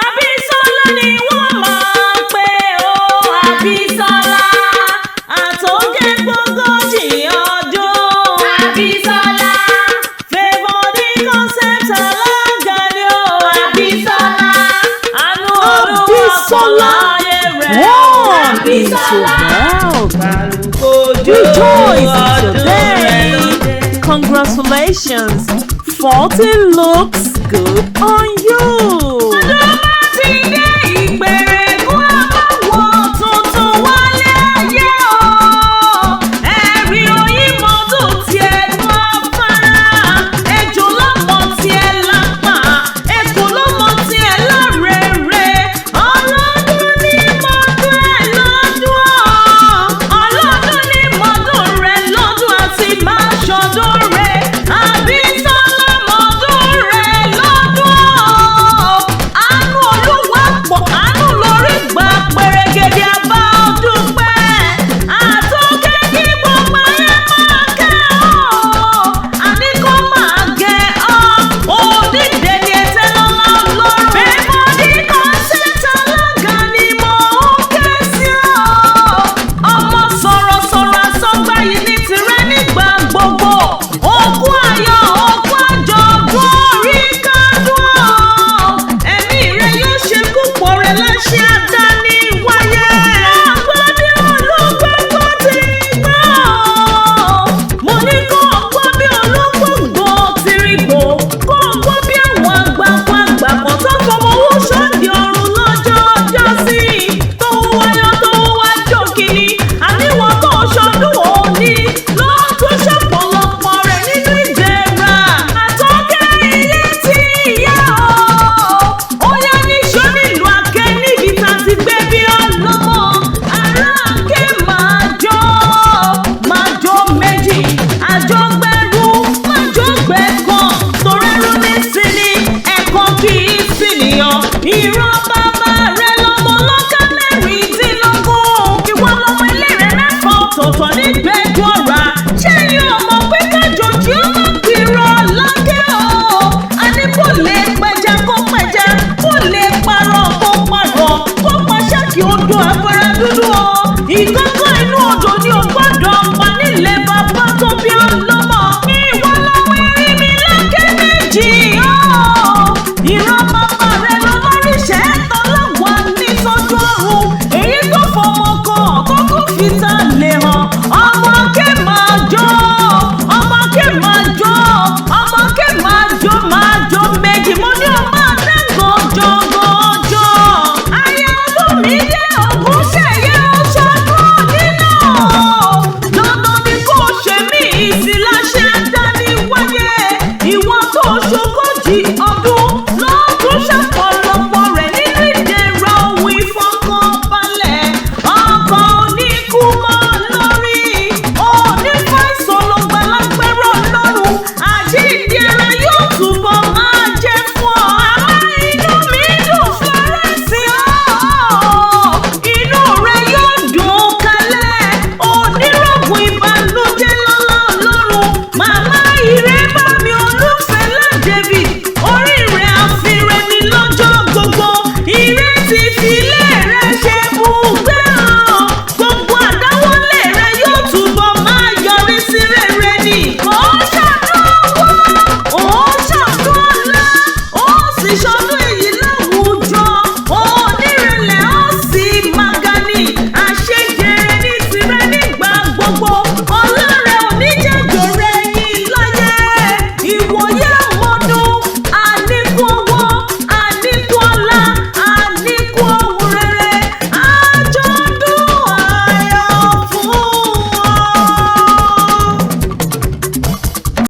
Àbísọ́lá ni wọ́n máa ń pè ó, Àbísọ́lá àtọ́kẹ́ gbógójì ọdún. Àbísọ́lá. Favour D Concept alága ni ó, Àbísọ́lá. Àánú Olúwa kò Abisola, láyé rẹ̀. born into wealth. Rejoice in your day. Congratulations. 40 looks good on you. Ọdún bá ti dé ìpèrègùn àbáwọ̀ tuntun wálé ayé o. Ẹ̀rí oyin mọ́tò tiẹ̀ nu afárá. Ejò lọ́mọ tiẹ̀ lápá. Èkó lọ́mọ tiẹ̀ lárèrè. Ọlọ́dún ní mọ́dún ẹ̀ lọ́dún ọ̀. Ọlọ́dún ní mọ́dún rẹ̀ lọ́dún àti máa ṣọdún rẹ̀. Àbísọ́lá mọ́dún rẹ̀ lọ́dún ọ̀. Àánú Olúwa pọ̀, àánú lórí gbà pẹ̀rẹ̀gẹ̀dẹ̀ àbá ọdún pẹ́. Àtúnkẹ́ kí gbogbo ayé máa kẹ́ ọ́. Àní kó máa gẹ̀ ọ́. Onídẹ̀ẹ́ni ẹ̀tẹ́ lọ́lá Ọlọ́run. Favour D Concept alága ni mò ń ké sí ọ. Ọmọ sọ̀rọ̀sọ̀rọ̀ àsọgbà yìí ní tirẹ̀ nígbà gbogbo. Òkú ayọ̀, òkú àjọ̀dún orí kádùn ọ́. Ẹ̀mí rẹ̀ yóò ṣe púpọ̀ rẹ̀ láṣẹ àdáni wáyé. Àgbọ̀ bí olúgbàgbọ́ ti gbọ́. Mo ní kó o gbọ́ bí olúgbòǹgbò ti rí gbò. Kó o gbọ́ bí àwọn àgbààgbà àgbà kan tó fọmọ owó ṣọ́ọ̀dì ọ̀run lọ́jọ́ ọjọ́ sí. Tó ń wáyọ̀ tó ń wájò kìíní. Àníwọ̀n tó ń ṣọdún òní ló tún ṣọ̀pọ̀lọpọ̀ rẹ̀ nínú ìdẹ̀ra. Àtọ́kẹ́ ilé tí ìyá o. Ó yá ní ṣó nílùú Akẹ́ níbi tá a ti gbé bí ọlọ́mọ. Ará Akẹ́ máa jó, máa jó méjì. Àjọgbẹ́rú máa jó gbẹ̀kan. Torẹ́rú ní sinmi, ẹ̀kan kì í sìnìyàn. Ìran bàbá rẹ̀ lọ́mọ lọ́kà 16. Ìwọ lọ́mọ eléré mẹ́fà ọ̀tọ̀ọ̀tọ̀ nígbẹ́jọ́ ọ̀rá. Ṣé yóò mọ̀ pé kájòjì ó máa pìrọ̀ lákẹ́ o? A ní kò lè pẹja kó pẹja, kò lè parọ́ kó parọ́, kó pa ṣáàkì odò afárá dúdú o. Ìkọ́kọ́ inú odò ni ò gbọ́dọ̀ pa nílé bàbá tó bí ọlọ́mọ. Ìwọ lọ́mọ erin mi lákẹ́ méjì o. Ìran bàbá rẹ̀ lọ́mọ ríṣẹ́ tọ́lọ́wọ́ ní sójú ọ̀run. Èyí tó fọmọ kan tó tún fi ta lè hàn. Ọmọ ké máa jó, ọmọ ké máa jó, ọmọ ké máa jó máa jó méjì. Mo ní o máa dẹ́gàn jọgọjọ. Ayé Olúmídé Ògúnṣèyẹ ọ̀ṣọ́dún nínú. Dandan ni kò ṣe mí ìsìláṣẹ dání wáyé. Ìwọ tó ṣogójì ọdún.